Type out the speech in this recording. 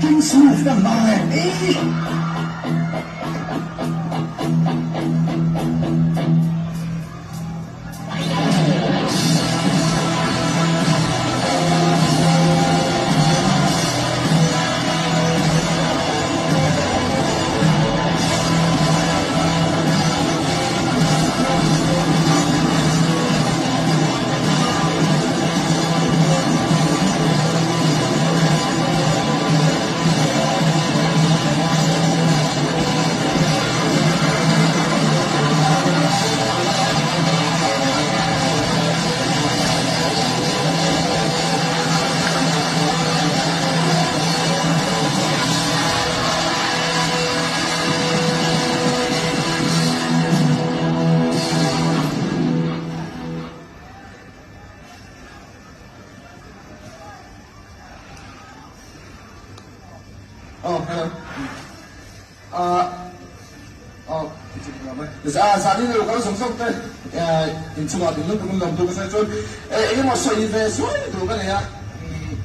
King's move kan hmang e. Eii. Oh, hello. Ah, oh, zanin lo kal zawng zawng te inchungah dinglum takin lawmtu ka sawi chuan eng emaw sawi ve suai duh ka nei a.